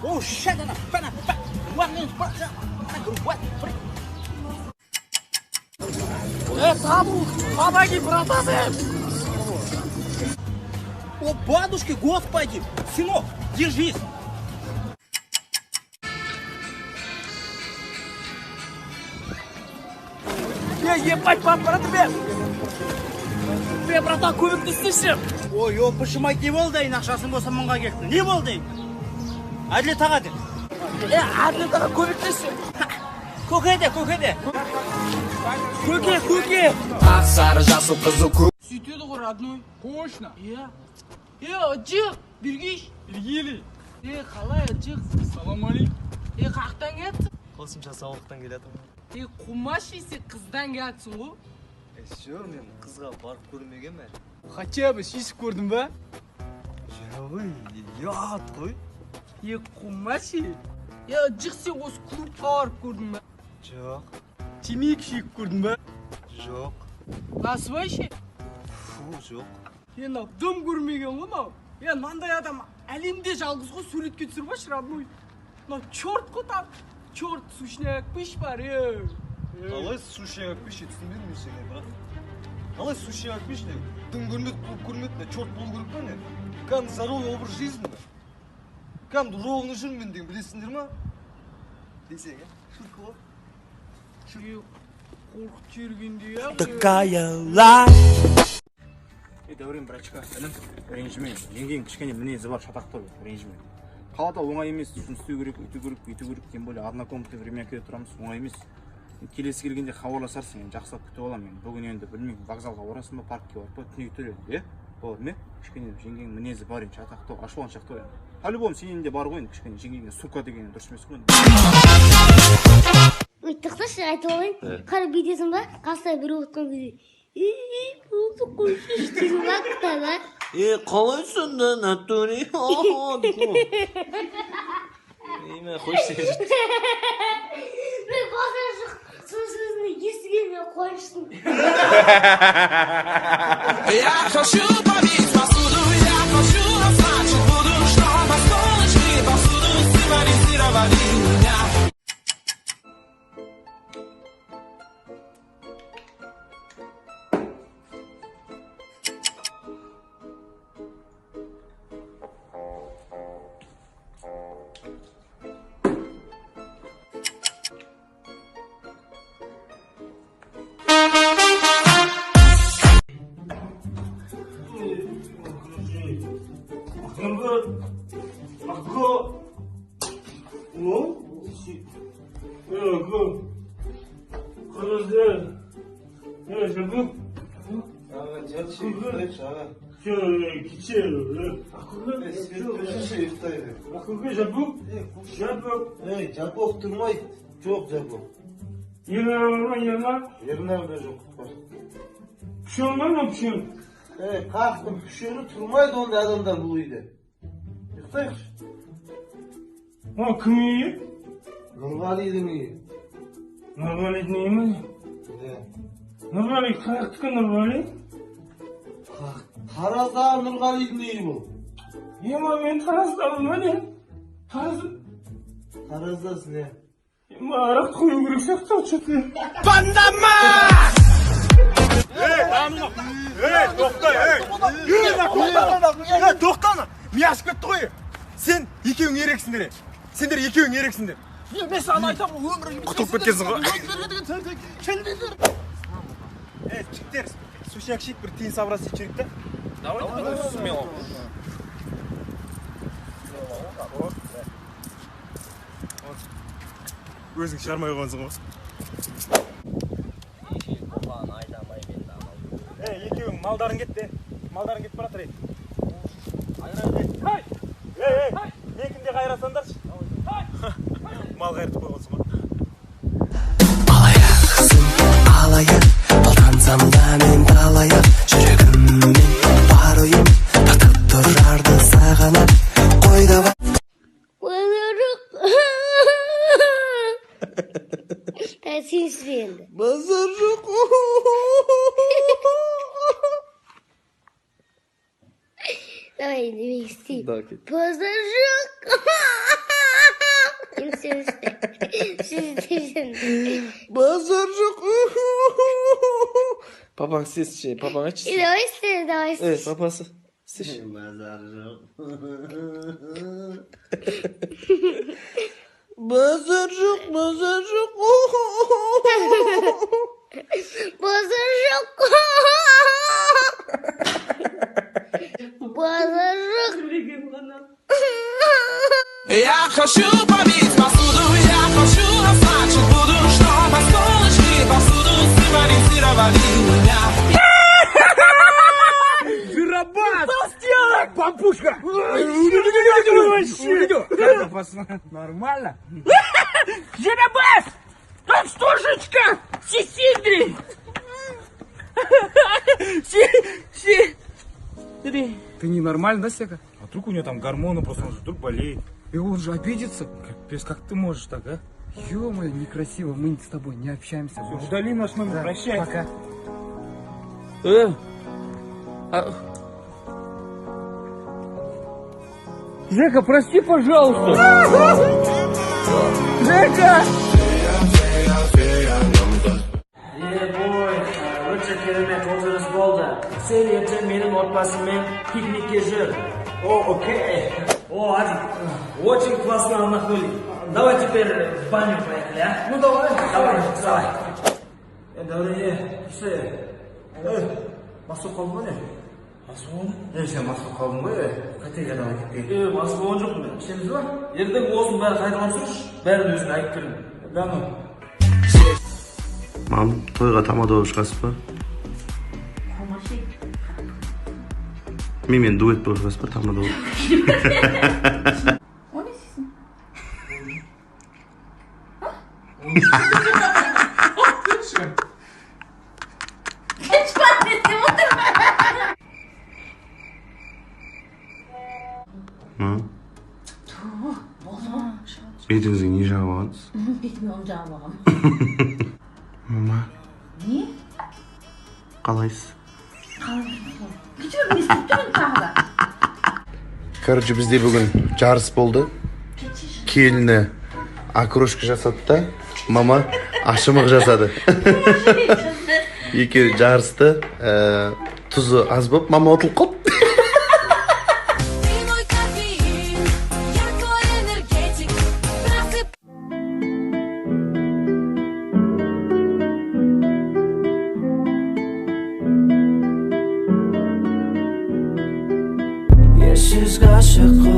Oh shit, ana, bana, ba, one, one, three. Табу, помоги, братаны! О, бабушки, господи! Сынок, держись! Ебать, брат, бе, братан, көмектессеші. Ой, опышымай, не болды енді, ақшасын болса мыңға кетті. Не болды енді? Әділет аға де. Әділет аға, көмектесші. Көке де, көке де. Көке, көке. Ақ, сары, жасыл, қызыл, көк. Сөйтеді ғой, родной. Точно. Иә. Ыжық, бергеш. Іргелі. Қалай, ыжық? Салам алейкум. Қаяқтан келатсың? Қосымша саулықтан келатырмын. Қумаш, сен қыздан келатсың ғой. Все, мен қызға барып көрмегенмін әлі. Хотя бы сүйісіп көрдің ба? Жоқ, ұят қой. Қумаш. Ыжық, сен осы клубқа барып көрдің ба? Жоқ. Темекі шегіп көрдің ба? Жоқ. Насыбай ше? Фу, жоқ. Мынау дым көрмеген ғой мынау. Мынандай адам әлемде жалғыз ғой, суретке түсіріп алшы, родной. Мынау черт қой там. Черт, сушняк пыш бар, е. Қалай сушняк піш, түсінбедім мен сені, брат. Қалай сушняк піш, не? Дым көрмеді, клуб көрмеді, не, черт болу керек па, не? Кәдімгі здоровый образ жизни. Кәдімгі ровно жүрмін мен деген, білесіңдер ма? Десең, ә? Шутка ғой. Қорқытып жібергендей, ә. Дәурен, братишка, інім, ренжіме. Жеңгең кішкене мінезі бар, шатақтау, ренжіме. Қалада оңай емес, жұмыс істеу керек, өйту керек, бүйту керек, тем более однокомнатный времянкада тұрамыз, оңай емес. Келесі келгенде хабарласарсың, енді жақсылап күтіп аламын енді. Бүгін енді білмеймін, вокзалға барасың ба, паркке барып па, түней тұр енді, иә? Болады ма? Кішкене жеңгең мінезі бар енді, шатақтау, ашуланшақтау енді. По-любому сенен де бар ғой енді, кішкене жеңгеңе сука деген дұрыс емес қой енді. Ой, тоқташы, айтып алайын. Қара, бүйтесің ба, қасына біреу отқан кезде, ей, болды, қойшы дейсің ба, қытайда. Қалайсың да, натуре? Еме, қойшы. Мен базар жоқ, сол сөзін естігенде қуаныштымын. Я хочу побить посуду, я хочу значит буду, чтобы осколочки повсюду символизировали меня. Аға, жатшы, ұйықтайықшы, аға. Свет өшірші, ұйықтайық. Ей, жапоқ тұрмайды. Жоқ, жапоқ. Ернар да жоқ. Бар. Ей, қақтың пішені тұрмайды ондай адамдар бұл үйде. Ұйықтайықшы. Кім үйі? Нұрғалидың үйі. Нұрғалидың үйі ме? Иә. Нұрғали қаяқтікі, Нұрғали? Тараздағы Нұрғалидың үйі бұл. Ема, мен Тараздамын ба, не? Тараз. Тараздасың, иә. Ема, арақ қою керек сияқты че-то. Ей, тоқта, ей! Ей, тоқта! Ей, тоқта! Ми ашып кетті ғой. Сен екеуің ерексіңдер. Сендер екеуің ерексіңдер. Мен саған айтамын, өмірі Құтылып кеткенсің ғой. Ей, жігіттер, сушняк ішейік, бір тиын собраться етіп жүрейік та. Давай, смело. Өзің шығармай қойғансың ғой. Ей, екеуің малдарың кетті. Малдарың кетіп бара жатыр, ей. Ей, ей, менікін де қайырасаңдаршы. Мал қайыртып қойғансың ғой. Алаяқсың, алаяқ, алдансам да мен талаяқ, жүрегіммен бар ойым тартып тұрарды саған ақ қой давай. Сен істе енді. Базар жоқ. Давай енді мен істеймін. Да, кет. Базар жоқ. Енді сен істе. Сен істе сен. Базар жоқ. Папаң істесінші, папаң айтшы. Е, давай істе, давай істе. Ей, папасы. Істеші. Базар жоқ. Базар жоқ, базар жоқ. Базар жоқ. Базар жоқ. Я хочу побить посуду, я хочу, а значит буду, чтоб осколочки повсюду символизировали меня. Жиробас! Пампушка! Нормально? Жиробас! Толстушечка! Сисидри! Си... Си... Ты ненормальный, да, Сека? А вдруг у него там гормоны, просто он же вдруг болеет. И он же обидится. Капец, как ты можешь так, а? Ё-моё, некрасиво, мы с тобой не общаемся больше. Удали наш номер, Да, прощай. Пока. А, Жека, прости, пожалуйста. Жека! Ебой, өте керемет отырыс болды. Сен ертең менің отбасыммен пикникке жүр. О, окей. О, Адик, очень классно отдохнули. Давай теперь в баню поехали, а? Ну давай, давай, давай. Дәурен, все. Мас болып қалдың ба не? Мас болдым. Е, сен мас болып қалдың ғой, е. Қайтайық, давай кетпей. Е, мас болған жоқпын мен. Ішеміз ба? Ертең осының бәрін қайталап жүрші. Бәрін өзің айтып беремін. Да ну. Мам, тойға тамада болып шығасыз ба? Менімен дуэт болып шығасыз ба, тамада болып? О, не істейсің? Не істеп отырмын? Мам, бетіңізге не жағып алғансыз? Бетіме ұн жағып алғанмын. Мама, Не? қалайсыз? Кешір, не істеп тұрмын тағы да? Короче, бізде бүгін жарыс болды. Келіні окрошка жасады да, мама ашымық жасады. Екеуі жарысты. Тұзы аз болып, мама ұтылып қалды. Ты мой кофеин, я твой энергетик. Просып. Ессіз ғашық.